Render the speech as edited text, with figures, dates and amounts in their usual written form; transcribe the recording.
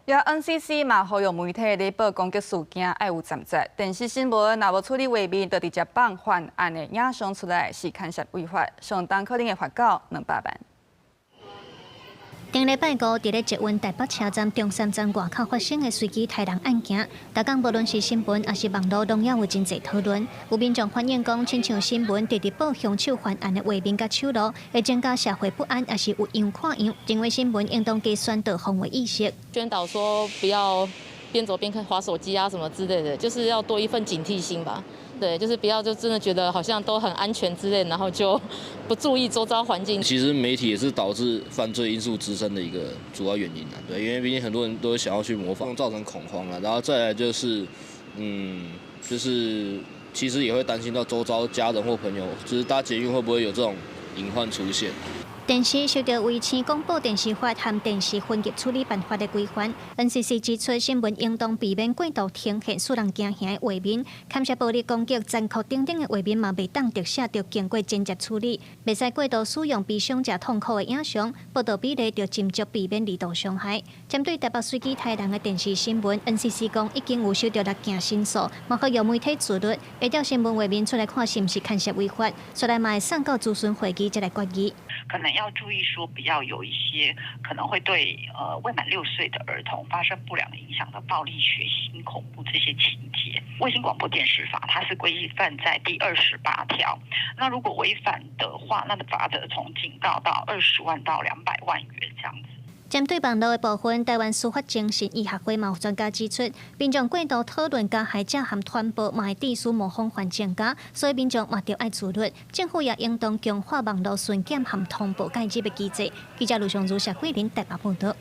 也 NCC 嘛，呼籲媒體咧報攻擊事件愛有責任。電視新聞若無處理畫面，就直接放犯案的影像出來，是牽涉違法，上重可能會罰到200萬。頂禮拜五，佇咧捷運台北車站中山站外口發生的隨機刣人案件，逐工無論是新聞抑是網路，攏猶有真濟討論。有民眾反映講，親像新聞直直報兇手犯案的畫面佮手路，會增加社會不安，抑是有樣看樣，認為新聞應當加宣導防衛意識。宣導說不要邊走邊看滑手機啊，什麼之類的，就是要多一份警惕心吧。對，就是不要就真的覺得好像都很安全之類，然後就不注意周遭環境。其實媒體也是導致犯罪因素滋生的一個主要原因啊。對，因為畢竟很多人都想要去模仿，造成恐慌啊。然後再來就是，就是其實也會擔心到周遭家人或朋友，就是搭捷運會不會有這種隱患出現。電視受著衛星廣播電視法和電視分級處理辦法的規範，NCC 指出，新聞應當避免過度呈現使人驚嚇的畫面，牽涉暴力攻擊、殘酷等等的畫面嘛，袂當特寫，著經過剪輯處理，袂使過度使用悲傷者痛苦的影像，報導比例著斟酌避免二度傷害。針對台北隨機刣人的電視新聞，NCC 講已經有收到六件申訴，嘛呼籲媒體自律，會調新聞畫面出來看是毋是牽涉違法，煞來嘛會送到諮詢會議才來決議。可能要注意說，不要有一些可能會對未滿6歲的兒童發生不良影響的暴力、血腥、恐怖這些情節。衛星廣播電視法它是規範在第28條，那如果違反的話，那個罰則從警告到20萬到200萬元這樣子。針對網路的部分，台灣司法精神醫學會嘛有專家指出，民眾過度討論加害者和傳播，嘛會致使模仿犯增加，所以民眾嘛著愛自律，政府也應當強化網路巡檢和通報介入的機制。記者盧尚如、謝桂林台北報道。